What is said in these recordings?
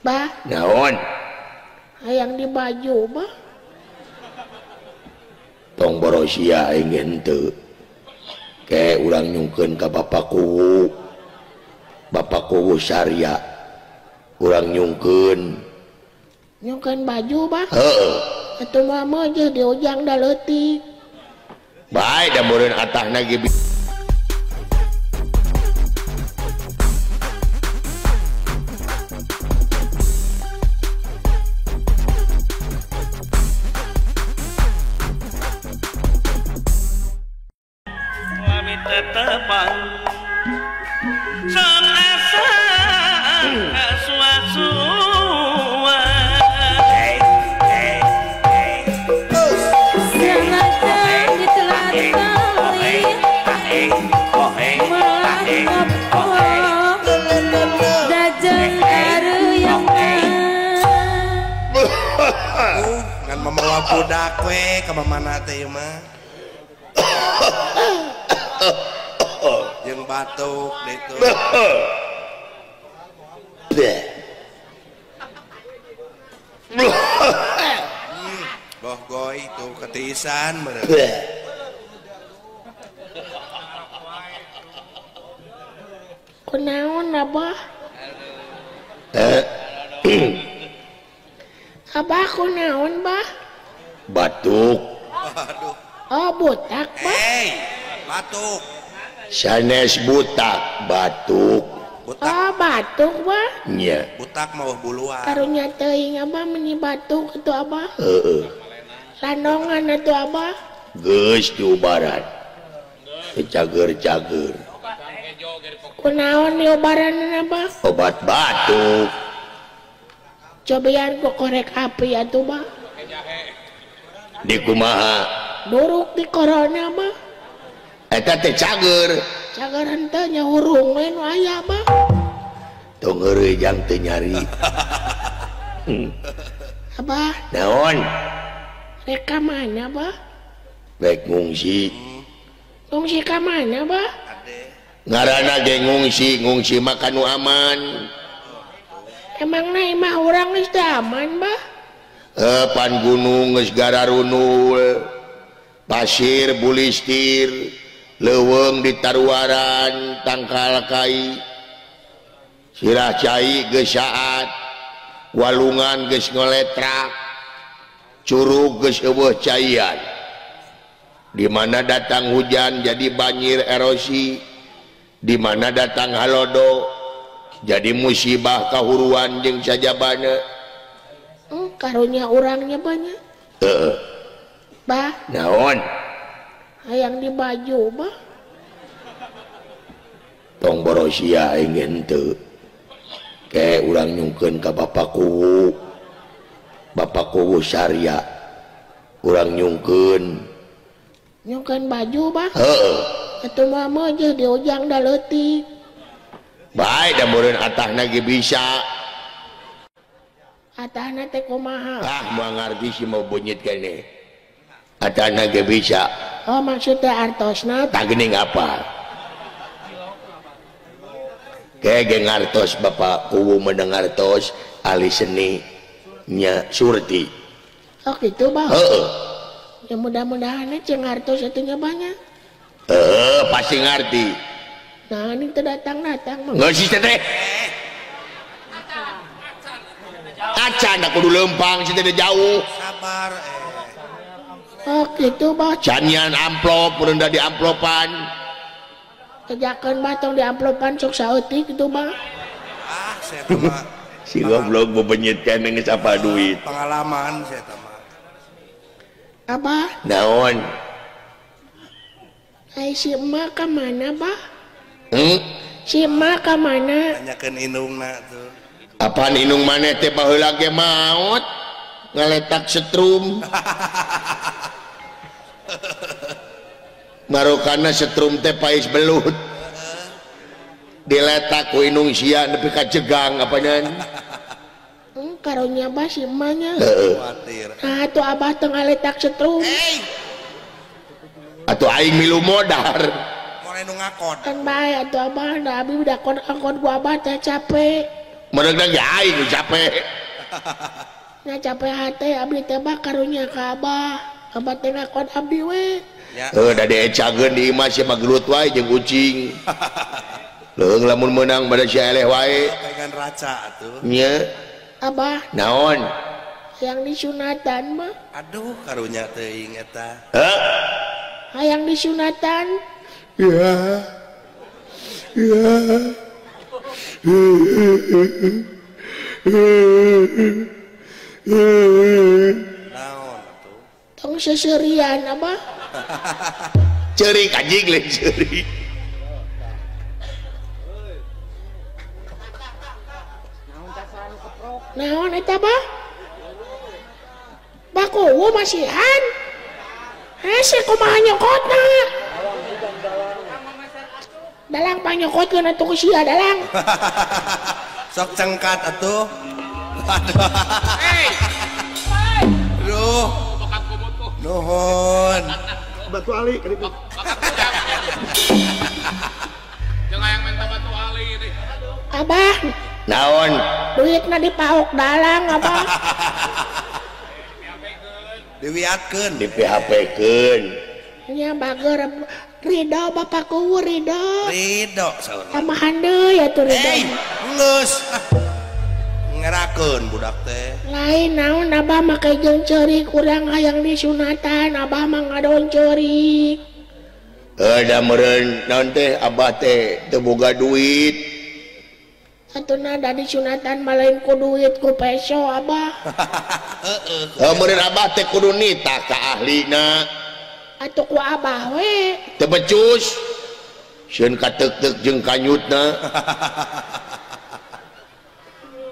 Bah, naon? Hayang di baju bah. Tong borosia aing henteu. Ke urang nyungkeun ka Bapak Kuwu. Bapak Kuwu Sarya. Urang nyungkeun. Nyungkeun baju bah? Heeh. Atuh mah mah di ujang da leutik. Bae da meureun atahna ge. Budak we ka mana teh ieu mah. Jeung batuk ditu. Boh goy itu ketiisan meureun. Kunaon Abah? Abah kunaon bah? Batuk. Aduh. Oh butak bah. Hey, batuk. Sanes butak, batuk. Butak. Oh batuk bah. Nya. Butak mau buluan. Karunya teuing abah meni batuk itu abah. Heeh. Landongan atuh abah. Geus diubaran. Cager-cager. Kunaon diubaran abah? Obat batuk. Cobian ku korek api atuh bah. Di kumaha? Duruk di corona mah. Eta teh cager. Cager henteu nya hurung we nu aya mah. Tong heureuy jang teu nyari. Abah. Naon? Rek ka mana, Bah? Rek ngungsi. Ngungsi ka mana, Bah? Ngaranna ge ngungsi, ngungsi mah ka nu aman. Emangna imah urang geus teu aman, Bah? Pan gunung geus gararunul, pasir bulistir, leuweung di taruaran tangkal kai, sirah cai geus saat, walungan geus ngoletrak, curug geus eueuh caian. Di mana datang hujan jadi banjir erosi, di mana datang halodo jadi musibah kahuruan jeung sajabana. Karunya orangnya banyak. Bah. Naon? Hayang di baju bah. Tong borosia aing henteu. Ke urang nyungkeun ka Bapak Kuwu. Bapak Kuwu Sarya. Urang nyungkeun. Nyungkeun baju bah? Heeh. Atuh mah mah di ujang da leutik. Bae da meureun atahna ge bisa. Atahna teh kumaha? Ah, moal ngarti si mau bunyit kene. Atahna ge bisa. Oh, maksudnya artosna tah geuning apa? Ke ge ngartos Bapak Kuwu mendengar tos ahli seni nya Surti. Oh, gitu, Bang. Heeh. Ya mudah-mudahan jeung ngartos atuh nya banyak. Heeh, pasti ngarti. Nah, ini teu datang-datang mah. Geus sih teh. Acan aku kudu lempang sih teh jauh. Sabar Oh gitu bah. Canian amplop merendah di amplopan. Kejakeun bah tong di amplopan sok saeutik gitu bah. Ah, saya mah si goblok bebenyit keneh geus apa duit. Pengalaman saya mah. Abah? Naon? Ai si emak ka mana bah? Hmm? Si emak ka mana? Tanyakeun indungna tuh. Apaan inung maneh teh baheula ge maot ngaletak setrum. Marokana setrum teh pais belut. Diletak ku inung sia nepi ka jegang apanan. Karunya bah si emaknya. Heeh. Nah atuh abah teu ngaletak setrum. Atuh aing milu modar. Moal nu ngakon. Kan bae atuh abah da abi udah kon-kon ku abah teh capek. Meureuh ge aing nu capek. Nya capek hate abdi teh bah karunya ka abah. Abah teh ngakon abdi we. Heuh da diecageun di imah sia mah gelut wae jeung kucing. Leuheung lamun meunang bada sia eleh wae. Pengen raca atuh. Nya. Abah. Naon? Hayang disunatan mah. Aduh karunya teuing eta. Heuh. Hayang disunatan. Ya. Ya. Naon atuh? Tong seserian abah. Ceurik anjing lain ceurik. Naon eta bah? Bakuwu masihan. Hese kumaha nyokotna? Dalang panyokotkeun atuh ku sia dalang. Sok cengkat atuh. Aduh. Hey. Aduh. Nuhun. Batu ali kaditu. Jangan yang minta batu ali deh. Abah. Naon? Duitna dipaok dalang abah. Diwiatkeun, di PHP-keun. Nya bager ridho bapak kuwu ridho. Ridho saurna. Tambahan deui atuh ridho. Hey, geus. Ngerakeun budak teh. Lain naon abah make jeung ceurik urang hayang disunatan abah mah ngadon ceurik. Heuh da meureun naon teh abah teh teu boga duit. Atuna da disunatan mah lain ku duit ku peso abah. Heuh meureun abah teh kudu nitah ka ahlina. Atuh ku abah we. Teu becus. Sieun kateuk-teuk jeung kanyutna.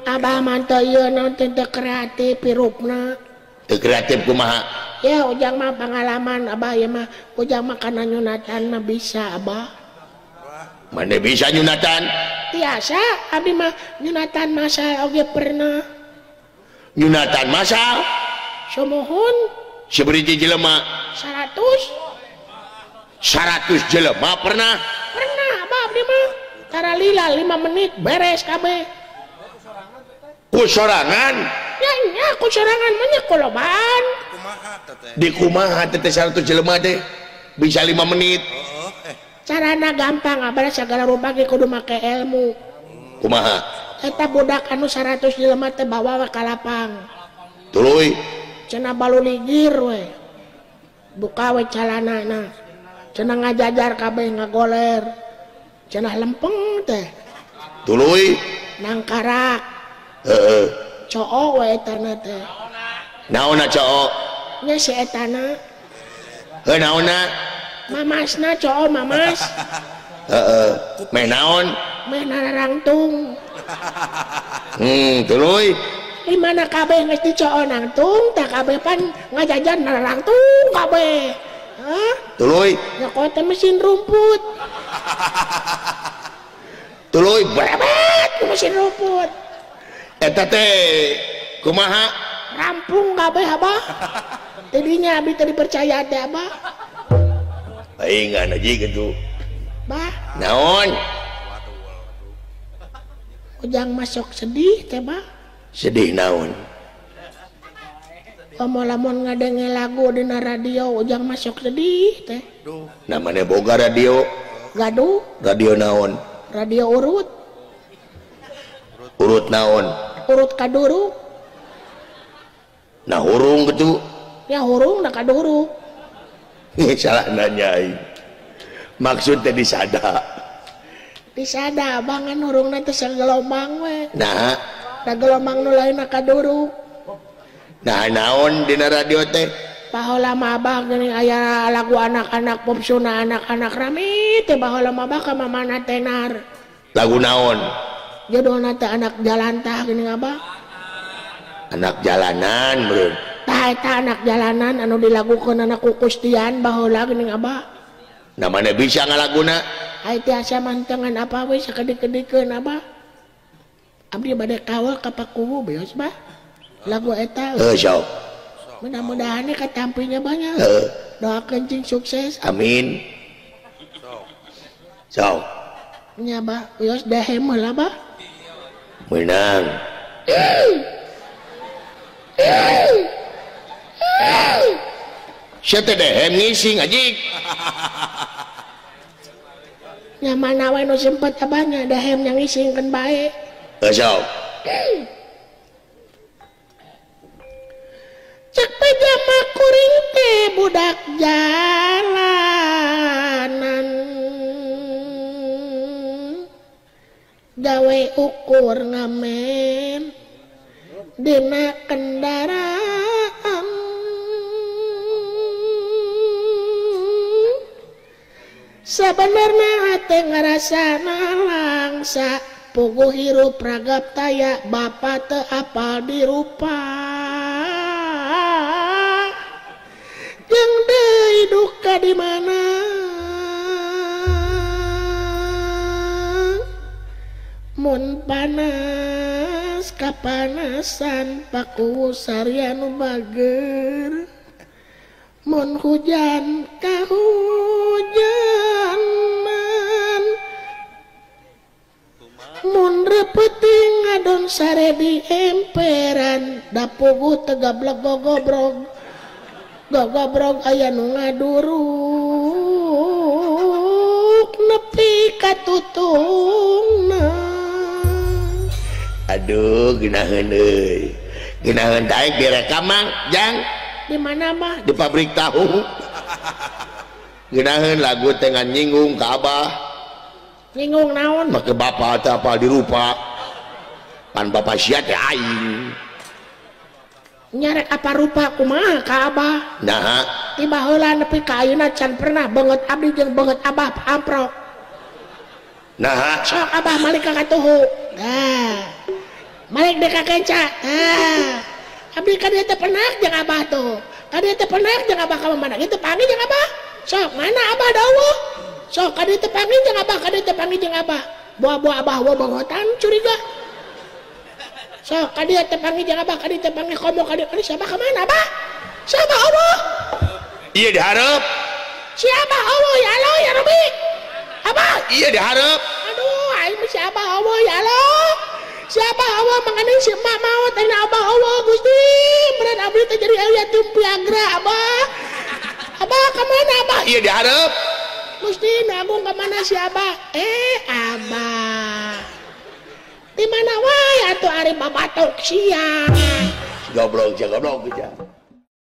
Abah mah teu ieu naon teh teu kreatif hirupna. Teu kreatif kumaha? Ya ujang mah pengalaman abah ieu mah ujang mah kana nyunatan mah bisa abah. Mana bisa nyunatan? Tiasa abdi mah nyunatan masal oge pernah. Nyunatan masal? Sumuhun. Seberiji jelema? 100. 100 jelema pernah? Pernah abah abdi mah. Tara lila 5 menit beres kabeh. Ku sorangan? Ya nya ku sorangan mah nya kolobaan. Kumaha teteh? Di kumaha teteh 100 jelema teh? Bisa 5 menit. Carana gampang abah segala rupa ge kudu make ilmu. Kumaha? Eta budak anu 100 jelema teh bawa we ka lapang. Tuluy cenah baluligir we. Buka we calanana. Cenah ngajajar kabeh ngagoler. Cenah lempeng teh. Tuluy nangkarak. Heeh. Coo we etana teh. Naonna coo? Nya si etana. Heuh naonna? Mamasna coo mamas. Heeh. Meh naon? Meh narangtung. Tuluy. Di mana kabeh geus dicoo nangtung tah kabeh pan ngajajan narangtung kabeh. Hah? Tuluy. Nyokot teh mesin rumput. Tuluy berebet ku mesin rumput. Eta teh kumaha? Rampung kabeh abah. Tidinya abdi teh dipercaya teh abah. Aing aja gitu. Bah. Naon? Ujang masuk sedih teh bah. Sedih naon? Komo lamun ngadenge lagu dina radio ujang masuk sedih teh. Namanya boga radio. Gaduh. Radio naon? Radio urut. Urut naon? Urut kaduruk. Nah hurung gitu. Ya hurung nah kaduruk. Salah nanya aing. Maksudnya disada. Disada abangan hurungna teh sagelombang we. Nah, da gelombang nu lainna kaduruk. Nah naon dina radio teh? Baheula mah abah geuning aya lagu anak-anak pop suna anak-anak rame teh baheula mah abah ka mamana tenar. Lagu naon? Judulna teh anak jalan tah geuning abah. Anak jalanan beureun. Tah eta anak jalanan anu dilagukeun anak ku Kustian baheula geuning abah. Nah mana bisa ngalaguna? Ai tiasa mantengan apa we sakedik-kedikeun abah. Abdi bade kawal ka Pakuwu beos bah. Lagu eta. Heuh sok. Mudah-mudahan katampinya banyak. Doakeun cing sukses. Amin. Sok. Nya bah, wios dahem heula bah. Menang. Sia teh dehem ngising anjing. Nya mana we nu sempet abahnya dehem yang ngisingkeun bae. Sok. Cek pejama kuring teh budak jalanan gawe ukur ngamen dina kendaraan sabenerna hate ngarasa nalangsa puguh hirup ragap taya bapa teu apal dirupa jeung deui duka di mana mun panas kapanasan paku sarya nu bager mun hujan kahujanan mun repeuting ngadon sare di emperan da puguh teu gablek gogobrog gogobrog aya nu ngaduruk nepi ka tutungna. Aduh geunaheun euy. Geunaheun taek direkam Mang Jang. Di mana mah? Di pabrik tahu. Geunaheun lagu teh ngan nyinggung ka abah. Nyinggung naon? Make bapa teh apal dirupa. Pan bapa sia teh aing. Nyarek apa rupa kumaha ka abah? Naha? Ti baheula nepi ka ayeuna can pernah beungeut abdi jeung beungeut abah amprok. Naha? Sok abah malik ka katuhu. Nah. Malik dek ka kenca. Nah. Abdi ka dieu teh penak jeung abah tuh. Ka dieu teh penak jeung abah ka mana? Kitu panggih jeung abah. Sok mana abah dawuh? Sok ka dieu teh panggih jeung abah, ka dieu teh panggih jeung abah. Buah-buah abah wa bongotan curiga. Sok ka dieu teh panggih jeung abah, ka dieu teh panggih komo ka dieu. Siapa ka mana abah? Siapa Allah? Iya dihareup. Siapa Allah ya Allah ya Rabbi? Abah. Iya dihareup. Aduh, aing mah siapa Allah ya Allah? Siapa Allah mengenai si emak maut ayeuna abah Allah Gusti berat abdi teh jadi yatim piagra abah. Abah ka mana abah? Iya dihareup. Gusti nu agung ka mana si abah? Abah. Di mana wae atuh ari babatok sia. Goblok sia goblok sia.